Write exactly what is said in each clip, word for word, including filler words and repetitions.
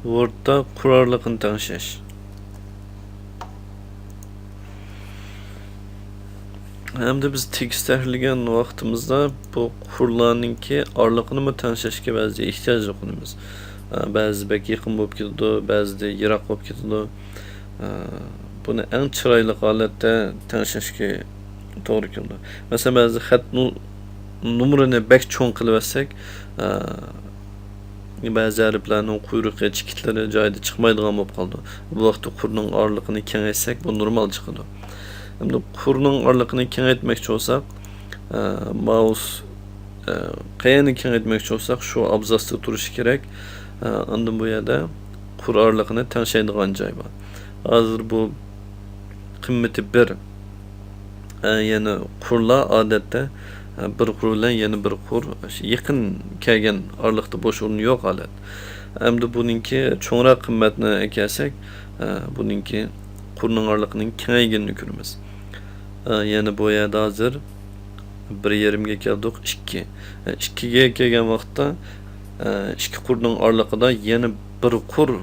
ۋوردتا قۇر ئارىلىقىنى تەڭشەش. ئەمدى بىز تېكىست تەھرىرلىگەن ۋاقتىمىزدا بۇ قۇرلارنىڭكى ئارىلىقىنىمۇ تەڭشەشكە بەزىدە ئېھتىياج يوقىنىمىز. ئە، بەزىدە بەك يېقىن بولۇپ كېتىدۇ، بەزىدە يىراق بولۇپ كېتىدۇ. ئە، بۇنى ئەڭ چىرايلىق ھالەتتە تەڭشەشكە توغرا كېلىدۇ. مەسىلەن، بەزىدە خەت نۇ-، نومۇرىنى بەك چوڭ قىلىۋەتسەك، ئە، بەزى ھەرپلەرنىڭ قۇيرۇقى، چېكىتلىرى جايىدا چىقمايدىغان بولۇپ قالىدۇ. بۇ ۋاقىتتا قۇرنىڭ ئارىلىقىنى كېڭەيتسەك، بۇ نورمال چىقىدۇ. ئەمدى قۇرنىڭ ئارىلىقىنى كېڭەيتمەكچى بولساق، ئە، مائۇس، ئە، قەيەرنى كېڭەيتمەكچى بولساق، شۇ ئابزاستا تۇرۇشى كېرەك. ئە، ئاندىن بۇ يەردە قۇر ئارىلىقىنى تەڭشەيدىغان جاي بار. ھازىر بۇ قىممىتى بىر. ئە، يەنى قۇرلار ئادەتتە، ئە، بىر قۇر بىلەن يەنە بىر قۇر يېقىن كەلگەن ئارىلىقتا بوش ئورۇن يوق ھالەت. ئەمدى بۇنىڭكى چوڭراق قىممەتنى ئەكەلسەك، ئە، بۇنىڭكى قۇرنىڭ ئارىلىقىنىڭ كېڭەيگىنىنى كۆرىمىز. ئە، يەنى بۇ يەردە ھازىر بىر يېرىمگە كەلدۇق، ئىككى. ئە، ئىككىگە كەلگەن ۋاقىتتا، ئە، ئىككى قۇرنىڭ ئارىلىقىدا يەنە بىر قۇر،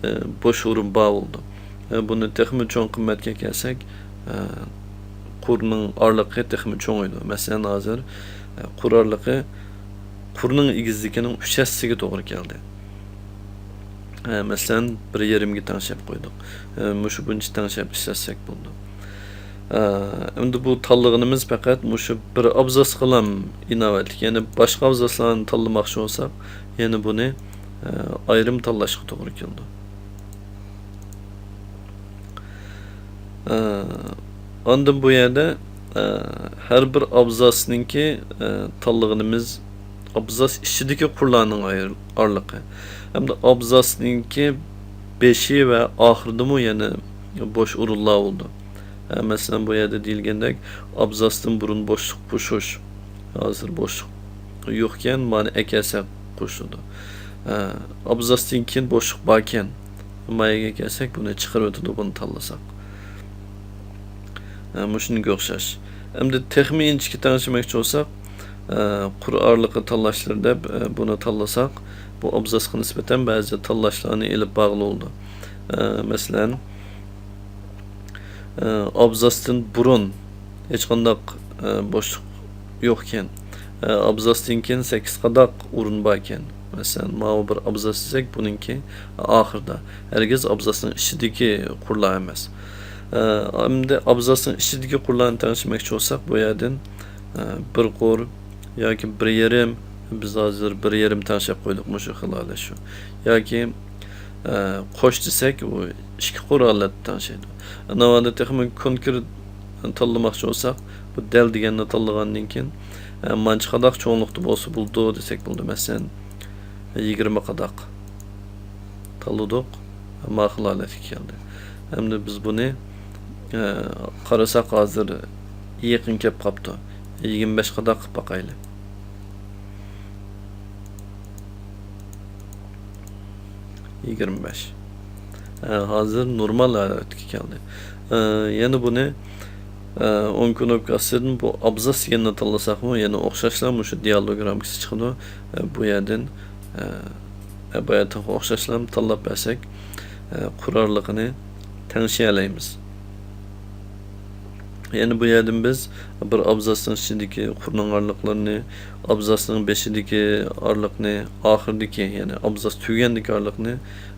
ئە، بوش ئورۇن بار بولىدۇ. ئە، بۇنى تېخىمۇ چوڭ قىممەتكە كەلسەك، ئە، قۇرنىڭ ئارىلىقى تېخىمۇ چوڭىيىدۇ. مەسىلەن، ھازىر، ئە، قۇر ئارىلىقى قۇرنىڭ ئېگىزلىكىنىڭ ئۈچ ھەسسىسىگە توغرا كەلدى. ئە، مەسىلەن، بىر يېرىمگە تەڭشەپ قويدۇق. ئە، مۇشۇ بۇنچە تەڭشەپ ئىشلەتسەك بولىدۇ. ئە، ئەمدى بۇ تاللىغىنىمىز پەقەت مۇشۇ بىر ئابزاسقىلا ئىناۋەتلىك. يەنى باشقا ئابزاسلارنى تاللىماقچى بولساق، يەنە بۇنى، ئە، ئايرىم تاللاشقا توغرا كېلىدۇ. ئە، ئاندىن بۇ يەردە، ئە، ھەر بىر ئابزاسنىڭكى، ئە، تاللىغىنىمىز ئابزاس ئىچىدىكى قۇرلارنىڭ ئاير-، ئارىلىقى. ھەمدە ئابزاسنىڭكى بېشى ۋە ئاخىرىدىمۇ يەنە بوش ئورۇنلار بولىدۇ. ئە، مەسىلەن، بۇ يەردە دېيىلگەندەك، ئابزاستىن بۇرۇن بوشلۇق قوشۇش. ھازىر بوشلۇق يوقكەن، مانا ئەكەلسەك قوشۇلىدۇ. ئە، ئابزاستىن كېيىن بوشلۇق باركەن، ما يەرگە كەلسەك، بۇنى چىقىرىۋېتىدۇ، بۇنى تاللىساق. ئە، مۇشۇنىڭغا ئوخشاش. ئەمدى تېخىمۇ ئىنچىكە تەڭشىمەكچى بولساق، ئە، قۇر ئارىلىقى تاللاشلىرى دەپ، ئە، بۇنى تاللىساق، بۇ ئابزاسقا نىسبەتەن بەزى تاللاشلارنى ئېلىپ بارغىلى بولىدۇ. ئە، مەسىلەن، ئە، ئابزاستىن بۇرۇن ھېچقانداق، ئە، بوشلۇق يوقكەن. ئە، ئابزاستىن كېيىن سەككىز قاداق ئورۇن باركەن. مەسىلەن، ماۋۇ بىر ئابزاس دېسەك، بۇنىڭكى ئاخىرىدا. ھەرگىز ئابزاسنىڭ ئىچىدىكى قۇرلار ئەمەس. ئە، ئەمدى ئابزاسنىڭ ئىچىدىكى قۇرلارنى تەڭشىمەكچى بولساق، بۇ يەردىن، ئە، بىر قۇر ياكى بىر يېرىم، بىز ھازىر بىر يېرىم تەڭشەپ قويدۇق، مۇشۇ خىل ھالەت شۇ. ياكى، ئە، قوش دېسەك، ئۇ ئىككى قۇر ھالەتتە تەڭشەيدۇ. ناۋادا تېخىمۇ كونكرېت تاللىماقچى بولساق، بۇ دەل دېگەننى تاللىغاندىن كېيىن، ئە، مانچە قاداق چوڭلۇقتا بولسا بولىدۇ دېسەك بولىدۇ. مەسىلەن، يىگىرمە قاداق تاللىدۇق، ماقۇل ھالەتكە كەلدى. ئەمدى بىز بۇنى، ئە، قارىساق، ھازىر يېقىن كەپ قاپتۇ. يىگىرمە بەش قاداق قىلىپ باقايلى. يىگىرمە بەش. ئە، ھازىر نورمال ھالەتكە كەلدى. ئە، يەنە بۇنى، ئە، ئون كۇنۇپكا ئاستىدىن بۇ ئابزاس دېگەننى تاللىساقمۇ، يەنە ئوخشاشلا مۇشۇ دىئالوگ رامكىسى چىقىدۇ. ئە، بۇ يەردىن، ئە، ئە، باياتقا ئوخشاشلا تاللاپ بەرسەك، ئە، قۇر ئارىلىقىنى تەڭشىيەلەيمىز. يەنى بۇ يەردىن بىز بىر ئابزاسنىڭ ئىچىدىكى قۇرنىڭ ئارىلىقلىرىنى، ئابزاسنىڭ بېشىدىكى ئارىلىقنى، ئاخىرىدىكى، يەنى ئابزاس تۈگىگەندىكى ئارىلىقنى،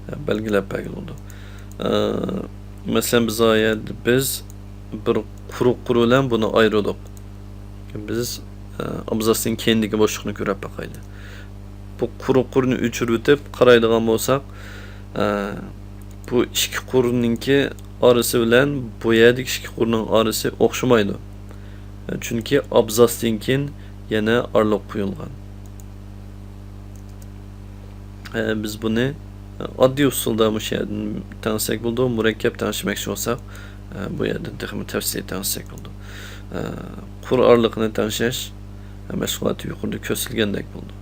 ئە، بەلگىلەپ بەرگىلى بولىدۇ. ئە، مەسىلەن، بىز ئايەت-، بىز بىر قۇرۇق قۇر بىلەن بۇنى ئايرىدۇق. بىز، ئە، ئابزاسنىڭ كەينىدىكى بوشلۇقنى كۆرۈپ باقايلى. بۇ قۇرۇق قۇرنى ئۆچۈرۈۋېتىپ قارايدىغان بولساق، ئە، بۇ ئىككى قۇرنىڭكى ئارىسى بىلەن بۇ يەردىكى ئىككى قۇرنىڭ ئارىسى ئوخشىمايدۇ. ئە، چۈنكى ئابزاستىن كېيىن يەنە ئارىلىق قويۇلغان. ئە، بىز بۇنى، ئە، ئاددىي ئۇسۇلدا مۇشۇ يەردىن تەڭشىسەك بولىدۇ. مۇرەككەپ تەڭشىمەكچى بولساق، ئە، بۇ يەردىن تېخىمۇ تەپسىلىي تەڭشىسەك بولىدۇ. ئە، قۇر ئارىلىقىنى تەڭشەش، ئە، مەشغۇلاتى يۇقىرىدا كۆرسىتىلگەندەك بولىدۇ.